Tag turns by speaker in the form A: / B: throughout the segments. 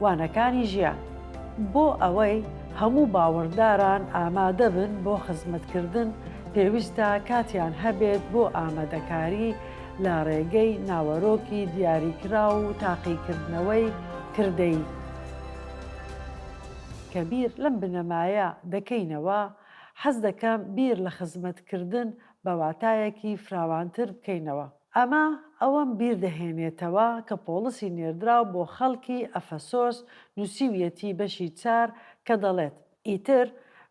A: وانەکانی ژیان. بۆ ئەوەی هەموو باوەڕداران ئامادەبن بۆ خزمەتکردن، پێویستە کاتیان هەبێت بۆ ئامادەکاری لە ڕێگەی ناوەرۆکی دیاریکراو و تاقیکردنەوەی کردەیی. کە بیر لەم بنەمایە دەکەینەوە، حەز دەکەم بیر لە خزمەتکردن بە واتایەکی فراوانتر بکەینەوە. ئەمە ئەوەم بیر دەهێنێتەوە کە پۆڵسی نێردراو بۆ خەڵکی ئەفەسۆس نووسیویەتی بەشی چار کە دەڵێت، ئیتر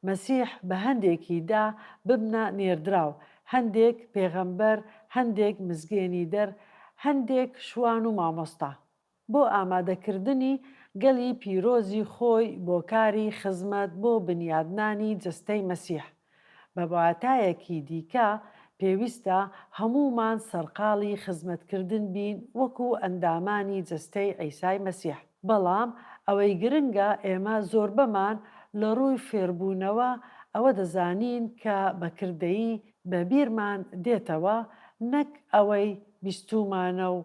A: مەسیح بە هەندێکی دا ببنە نێردراو، هەندێک پێغەمبەر، هەندێک مزگێنیدەر، هەندێک شوان و مامۆستا. بۆ ئامادەکردنی گەلی پیرۆزی خۆی بۆ کاری خزمەت بۆ بنیادنانی جەستەی مەسیح. بە واتایەکی دیکە پێویستە هەموومان سەرقاڵی خزمەتکردن بین وەکو ئەندامانی جەستەی عیسای مەسیح. بەڵام ئەوەی گرنگە ئێمە زۆربەمان لە ڕووی فێربوونەوە ئەوە دەزانین کە بە کردەیی بە بیرمان دێتەوە نەک ئەوەی بیستوومانە و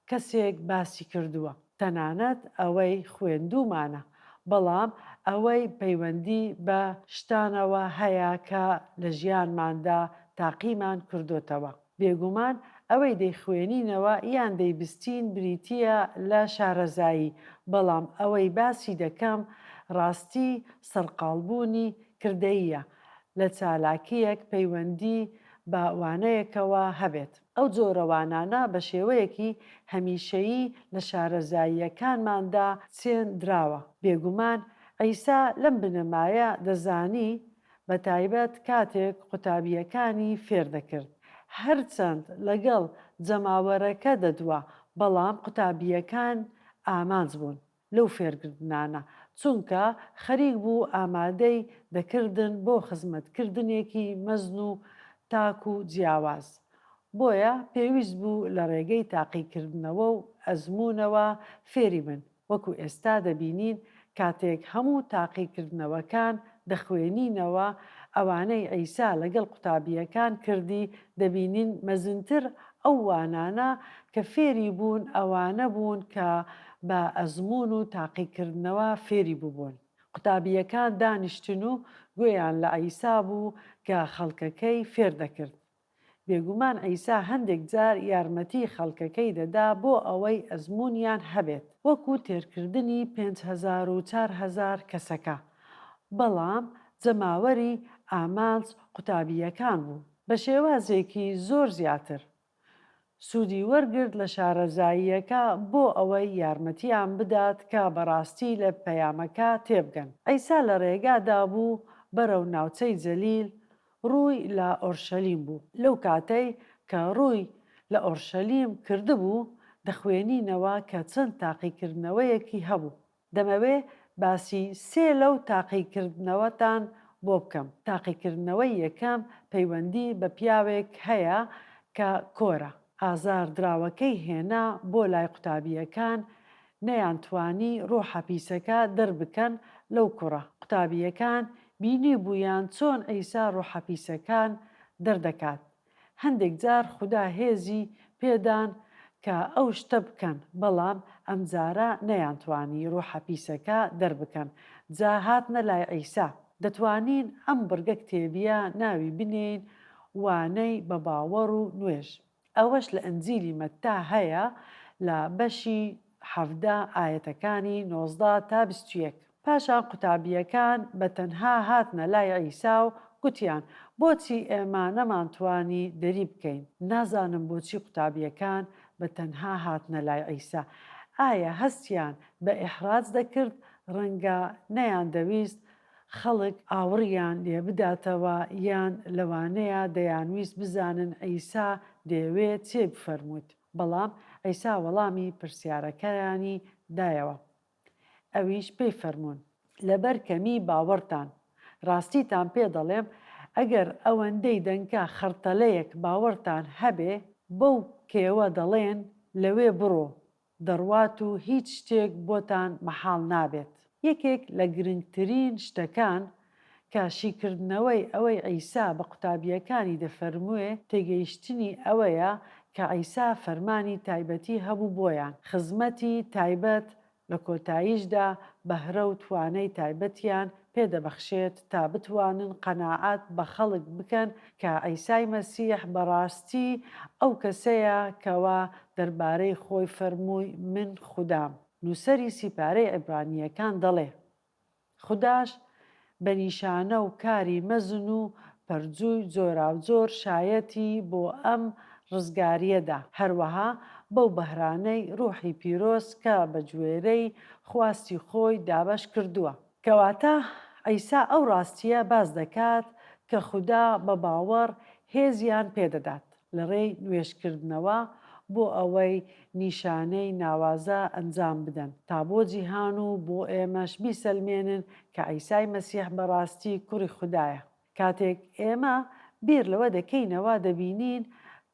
A: کەسێک باسی کردووە، تەنانەت ئەوەی خوێندوومانە، بەڵام ئەوەی پەیوەندی بە شتانەوە هەیە کە لە ژیانماندا تاقیمان کردۆتەوە. بێگومان ئەوەی دەیخوێنینەوە یان دەیبستین بریتییە لە شارەزایی، بەڵام ئەوەی باسی دەکەم ڕاستی سەرقاڵبوونی کردەییە لە چالاکییەک پەیوەندی بە وانەیەکەوە هەبێت. ئەو جۆرە وانانە بە شێوەیەکی هەمیشەیی لە شارەزاییەکانماندا چێندراوە. بێگومان عیسا لەم بنەمایە دەزانی، بەتایبەت کاتێک قوتابییەکانی فێر دەکرد. هەرچەند لەگەڵ جەماوەرەکە دەدوا، بەڵام قوتابییەکان ئامانج بوون. لەو فێرکردنانە، چونکە خەریک بوو ئامادەی دەکردن بۆ خزمەتکردنێکی مەزن و تاک و جیاواز، بۆیە پێویست بوو لە ڕێگەی تاقیکردنەوە و ئەزموونەوە فێری بن، وەکو ئێستا دەبینین کاتێک هەموو تاقیکردنەوەکان دەخوێنینەوە ئەوانەی عیسا لەگەڵ قوتابییەکان کردی دەبینین مەزنتر ئەو وانانە کە فێری بوون ئەوانە بوون کە بە ئەزموون و تاقیکردنەوە فێری ببوون. قوتابییەکان دانیشتن و گوێیان لە عیسا بوو کە خەڵکەکەی فێر دەکرد. بێگومان عیسا هەندێک جار یارمەتی خەڵکەکەی دەدا بۆ ئەوەی ئەزموونیان هەبێت، وەکو تێرکردنی 5000 و 4000 کەسەکە، بەڵام جەماوەری ئامانج قوتابییەکان بوو. بە شێوازێکی زۆر زیاتر سوودی وەرگرت لە شارەزاییەکە بۆ ئەوەی یارمەتیان بدات کە بەڕاستی لە پەیامەکە تێبگەن. عیسا لە ڕێگادا بوو بەرەو ناوچەی جەلیل، ڕووی لە ئۆرشەلیم بوو. لەو کاتەی کە ڕووی لە ئۆرشەلیم کردبوو، دەخوێنینەوە کە چەند تاقیکردنەوەیەکی هەبوو. دەمەوێ باسی سێ لەو تاقیکردنەوەتان بۆ بکەم. تاقیکردنەوەی یەکەم پەیوەندی بە پیاوێک هەیە کە کۆرە. ئازاردراوەکەی هێنا بۆ لای قوتابییەکان نەیانتوانی ڕۆحە پیسەکە دەربکەن لەو کوڕە. قوتابییەکان بینیبوویان چۆن عیسا ڕۆحە پیسەکان دەردەکات. هەندێک جار خودا هێزی پێدان کە ئەو شتە بکەن، بەڵام ئەمجارە نەیانتوانی ڕۆحە پیسەکە دەربکەن، جا هاتنە لای عیسا. دەتوانین ئەم بڕگە کتێبییە ناوی بنێین وانەی بە باوەڕ و نوێژ. ئەوەش لە ئنجیلی مەتتا هەیە لە بەشی 17 ئایەتەکانی 19 تا 21. پاشان قوتابییەکان بە تەنها هاتنە لای عیسا و گوتیان، بۆچی ئێمە نەمانتوانی دەریبکەین؟ نازانم بۆچی قوتابییەکان بە تەنها هاتنە لای عیسا. ئایا هەستیان بە ئیحراج دەکرد؟ ڕەنگە نەیاندەویست خەڵک ئاوڕیان لێبداتەوە یان لەوانەیە دەیانویست بزانن عیسا دەیەوێت چی بفەرمووت. بەڵام عیسا وەڵامی پرسیارەکەیانی دایەوە. ئەویش پێی فەرموون، لەبەر کەمیی باوەڕتان، ڕاستیتان پێ دەڵێم، ئەگەر ئەوەندەی دەنکە خەڕتەلەیەک باوەڕتان هەبێ، بەو کێوە دەڵێن، لەوێ بڕۆ، دەڕوات و هیچ شتێک بۆتان مەحاڵ نابێت. یەکێک لە گرنگترین شتەکان کە شیکردنەوەی ئەوەی عیسا بە قوتابییەکانی دەفەرموێ تێگەیشتنی ئەوەیە کە عیسا فەرمانی تایبەتی هەبوو بۆیان، خزمەتی تایبەت. لە کۆتاییشدا بەهرە و توانای تایبەتیان پێ دەبەخشێت تا بتوانن قەناعەت بە خەڵک بکەن کە عیسای مەسیح بەڕاستی ئەو کەسەیە کەوا دەربارەی خۆی فەرمووی من خودام. نووسەری سیپارەی عیبرانییەکان دەڵێ، خوداش بە نیشانە و کاری مەزن و پەرجووی جۆراوجۆر شایەتی بۆ ئەم ڕزگارییە دا، هەروەها بەو بەهرانەی ڕووحی پیرۆز کە بە گوێرەی خواستی خۆی دابەش کردووە. کەواتە عیسا ئەو ڕاستییە باس دەکات کە خودا بە باوەڕ هێزیان پێدەدات لە ڕێی نوێژکردنەوە بۆ ئەوەی نیشانەی ناوازە ئەنجام بدەن تا بۆ جیهان و بۆ ئێمەش بیسەلمێنن کە عیسای مەسیح بەڕاستی کوڕی خودایە. کاتێک ئێمە بیر لەوە دەکەینەوە دەبینین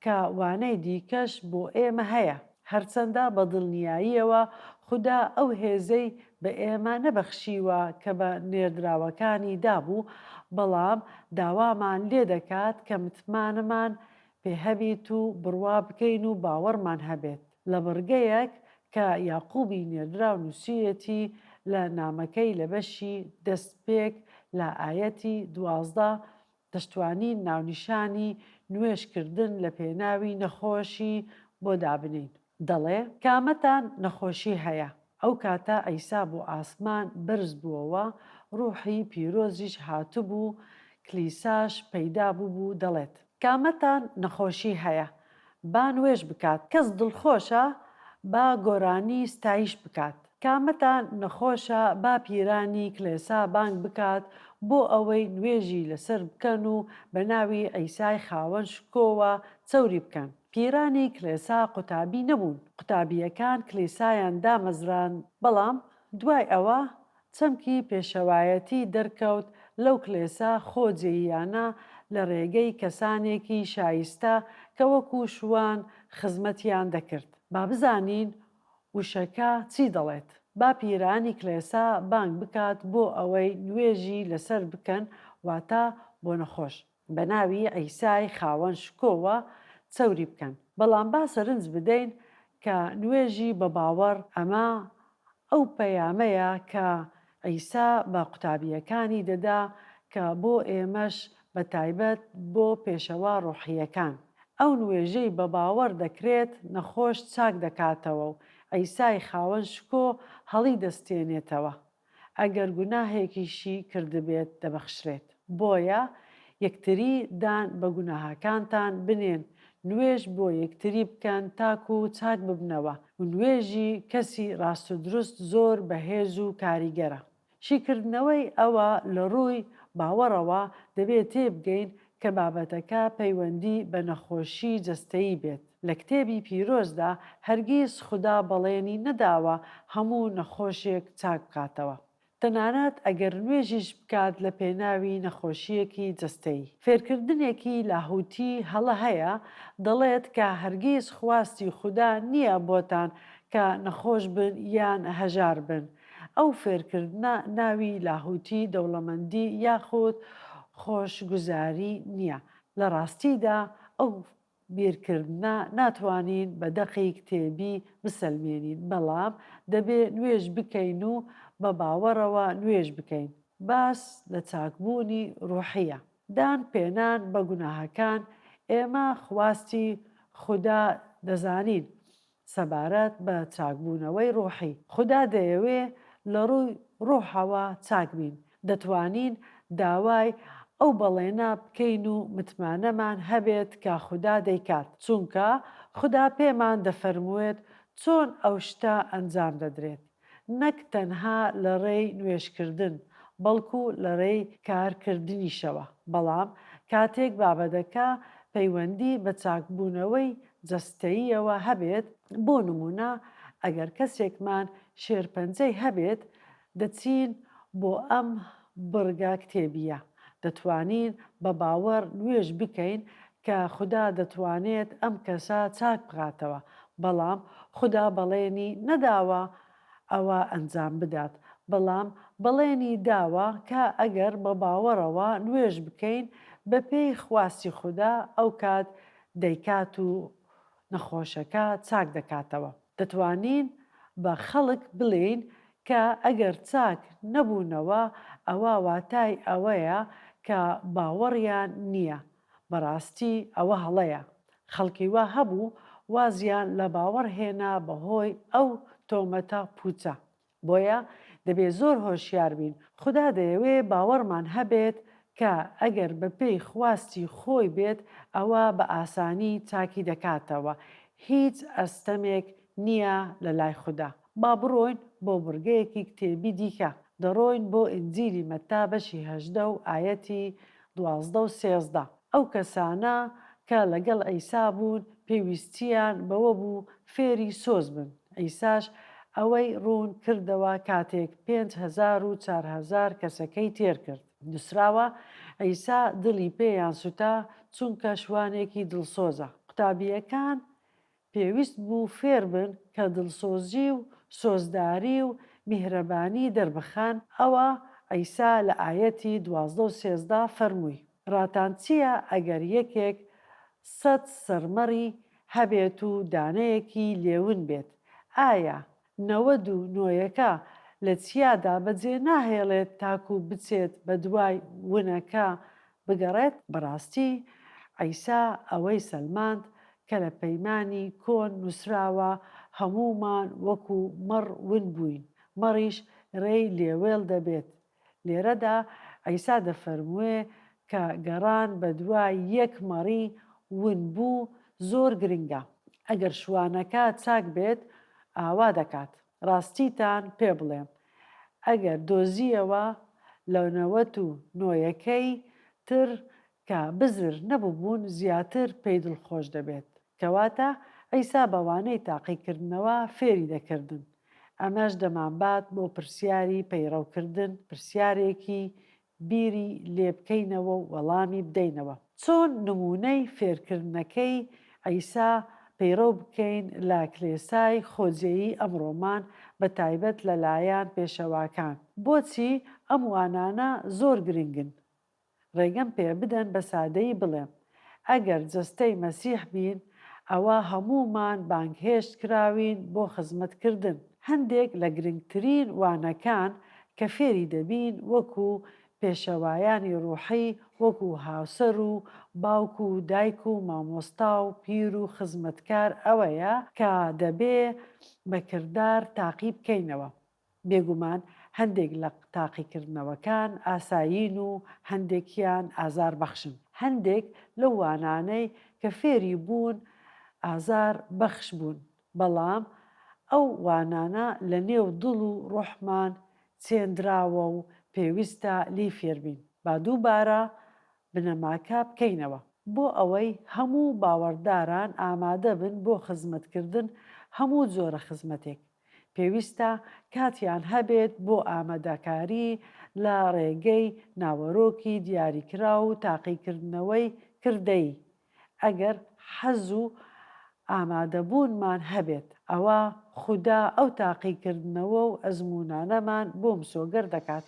A: کە وانەی دیکەش بۆ ئێمە هەیە. هەرچەندە بە دڵنیاییەوە خودا ئەو هێزەی بە ئێمە نەبەخشیوە کە بە نێردراوەکانی دابوو، بەڵام داوامان لێدەکات کە متمانەمان پێ هەبیت و بڕوا بکەین و باوەڕمان هەبێت. لە بڕگەیەک کە یاقوبی نێردراو نووسیویەتی لە نامەکەی لە بەشی دەستپێک لە ئایەتی 12 دەشتوانین ناونیشانی نوێژ کردن لە پێناوی نەخۆشی بۆ دابنێین. دەڵێ، کامەتان نەخۆشی هەیە؟ ئەو کاتە عیسا بۆ ئاسمان بەرز بووەوە، ڕوحی پیرۆزیش هاتبوو، کلیساش پەیدا بووبوو، دەڵێت. کامەتان نەخۆشی هەیە؟ با نوێژ بکات. کەس دڵخۆشە؟ با گۆرانی ستایش بکات. کامەتان نەخۆشە با پیرانی کلێسا بانگ بکات بۆ ئەوەی نوێژی لەسەر بکەن و بە ناوی عیسای خاوەن شکۆوە چەوری بکەن. پیرانی کلێسا قوتابی نەبوون، قوتابییەکان کلیسایان دامەزراند، بەڵام دوای ئەوە چەمکی پێشەوایەتی دەرکەوت لەو کلێسا خۆجێییانە لە ڕێگەی کەسانێکی شایستە کە وەکو شوان خزمەتیان دەکرد. با بزانین وشەکە چی دەڵێت. با پیرانی کلێسا بانگ بکات بۆ ئەوەی نوێژی لەسەر بکەن واتە بۆ نەخۆش. بە ناوی عیسای خاوەن شکۆوە چەوری بکەن. بەڵام با سەرنج بدەین کە نوێژی بە باوەڕ ئەمە ئەو پەیامەیە کە عیسا بە قوتابییەکانی دەدا کە بۆ ئێمەش بە تایبەت بۆ پێشەوا ڕۆحییەکان. ئەو نوێژەی بە باوەڕ دەکرێت نەخۆش چاک دەکاتەوە و عیسای خاوەن شکۆ هەڵیدەستێنێتەوە. ئەگەر گوناهێکیشی کردبێت دەبەخشرێت. بۆیە یەکتری دان بە گوناهەکانتان بنێن، نوێژ بۆ یەکتری بکەن تاکو چاک ببنەوە، ونوێژی کەسی ڕاستودروست زۆر بەهێز و کاریگەرە. شیکردنەوەی ئەوە لە ڕووی باوەڕەوە دەبێ تێبگەین کە بابەتەکە پەیوەندی بە نەخۆشی جەستەیی بێت. لە کتێبی پیرۆزدا هەرگیز خودا بەڵێنی نەداوە هەموو نەخۆشێک چاک بکاتەوە. تەنانەت ئەگەر نوێژیش بکات لە پێناوی نەخۆشییەکی جەستەیی. فێرکردنێکی لاهوتی هەڵە هەیە دەڵێت کە هەرگیز خواستی خودا نییە بۆتان کە نەخۆش بن یان هەژار بن. ئەو فێرکردنە ناوی لاهوتی دەوڵەمەندی یاخود خۆشگوزاری نییە. لە ڕاستیدا ئەو بیرکردنە ناتوانین بە دەقی کتێبی بسەلمێنین، بەڵام دەبێ نوێژ بکەین و بە باوەڕەوە نوێژ بکەین. باس لە چاکبوونی ڕوحییە. دان پێنان بە گوناهەکان، ئێمە خواستی خودا دەزانین سەبارەت بە چاکبوونەوەی ڕۆحی، خودا دەیەوێ لە ڕووی ڕۆحەوە چاک بین. دەتوانین داوای ئەو بەڵێنە بکەین و متمانەمان هەبێت کە خودا دەیکات، چونکە خودا پێمان دەفەرموێت چۆن ئەو شتە ئەنجام دەدرێت. نەک تەنها لە ڕێی نوێژکردن، بەڵکو لە ڕێی کارکردنیشەوە. بەڵام کاتێک بابەتەکە پەیوەندی بە چاکبوونەوەی جەستەییەوە هەبێت، بۆ نموونە ئەگەر کەسێکمان شێرپەنجەی هەبێت، دەچین بۆ ئەم بڕگە کتێبییە، دەتوانین بە باوەڕ نوێژ بکەین کە خودا دەتوانێت ئەم کەسە چاک بکاتەوە، بەڵام خودا بەڵێنی نەداوە ئەوە ئەنجام بدات، بەڵام بەڵێنی داوە کە ئەگەر بە باوەڕەوە نوێژ بکەین بەپێی خواستی خودا ئەوکات دەیکات و نەخۆشەکە چاک دەکاتەوە. دەتوانین. بە خەڵک بڵێین کە ئەگەر چاک نەبوونەوە ئەوە واتای ئەوەیە کە باوەڕیان نییە. بەڕاستی ئەوە هەڵەیە. خەڵکی وا هەبوو وازیان لە باوەڕ هێنا بەهۆی ئەو تۆمەتە پووچە. بۆیە دەبێ زۆر هۆشیار بین، خودا دەیەوێ باوەڕمان هەبێت کە ئەگەر بەپێی خواستی خۆی بێت ئەوا بە ئاسانی چاکی دەکاتەوە، هیچ ئەستەمێک نییە لە لای خودا. با بڕۆین بۆ بڕگەیەکی کتێبی دیکە، دەڕۆین بۆ ئینجیلی مەتا بەشی 18 و ئایەتی 12 و 13. ئەو کەسانە کە لەگەڵ عیسا بوون پێویستییان بەوە بوو فێری سۆز بن، عیساش ئەوەی ڕوون کردەوە کاتێک 5000 و 4000 کەسەکەی تێر کرد. نووسراوە، عیسا دڵی پێیان سوتا چونکە شوانێکی دڵسۆزە. قوتابییەکان پێویست بوو فێر بن کە دڵسۆزی و سۆزداری و میهرەبانی دەربخەن، ئەوە عیسا لە ئایەتی 12 و 13 فەرمووی، ڕاتان چییە ئەگەر یەکێک سەت سەرمەڕی هەبێت و دانەیەکی لێ ون بێت، ئایا نەوەد و نۆیەکە لە چیادا بەجێ ناهێڵێت تاکو بچێت بەدوای ونەکە بگەڕێت؟ بەڕاستی عیسا ئەوەی سەلماند کە لە پەیمانی کۆن نووسراوە هەموومان وەکو مەڕ ون بووین، مەڕیش رێی لێ وێڵ دەبێت. لێرەدا عیسا دەفەرموێ کە گەڕان بەدوای یەک مەڕی ونبوو زۆر گرنگە. ئەگەر شوانەکە چاک بێت ئاوا دەکات. ڕاستیتان پێ بڵێم ئەگەر دۆزییەوە لە نەوەت و نۆیەکەی تر کە بزر نەبووبوون زیاتر پێی دڵخۆش دەبێت. کەواتە عیسا بە وانەی تاقیکردنەوە فێری دەکردن. ئەمەش دەمانبات بۆ پرسیاری پەیڕەوکردن، پرسیارێکی بیری لێ بکەینەوە و وەڵامی بدەینەوە. چۆن نموونەی فێرکردنەکەی عیسا پەیڕەو بکەین لە کلێسای خۆجێیی ئەمڕۆمان بە تایبەت لە لایەن پێشەواکان؟ بۆچی ئەم وانانە زۆر گرنگن؟ ڕێگەم پێ بدەن بە سادەیی بڵێم، ئەگەر جەستەی مەسیح بین، ئەوا هەموومان بانگهێشت کراوین بۆ خزمەتکردن. هەندێک لە گرنگترین وانەکان کە فێری دەبین وەکو پێشەوایانی ڕوحی، وەکو هاوسەر و باوک و دایک و مامۆستا و پیر و خزمەتکار ئەوەیە کە دەبێ بە کردار تاقی بکەینەوە. بێگومان هەندێک لە تاقیکردنەوەکان ئاسایین و هەندێکیان ئازاربەخشن. هەندێک لەو وانانەی کە فێری بوون ئازار بەخش بوون، بەڵام ئەو وانانە لە نێو دڵ و ڕۆحمان چێندراوە و پێویستە لێی فێربین. با دووبارە بنەماکە بکەینەوە. بۆ ئەوەی هەموو باوەڕداران ئامادەبن بۆ خزمەتکردن هەموو جۆرە خزمەتێک. پێویستە کاتیان هەبێت بۆ ئامادەکاری لە ڕێگەی ناوەرۆکی دیاریکراو و تاقیکردنەوەی کردەیی، ئەگەر حەز و ئامادەبوونمان هەبێت، ئەوا خودا ئەو تاقیکردنەوە و ئەزموونانەمان بۆ مسۆگەر دەکات.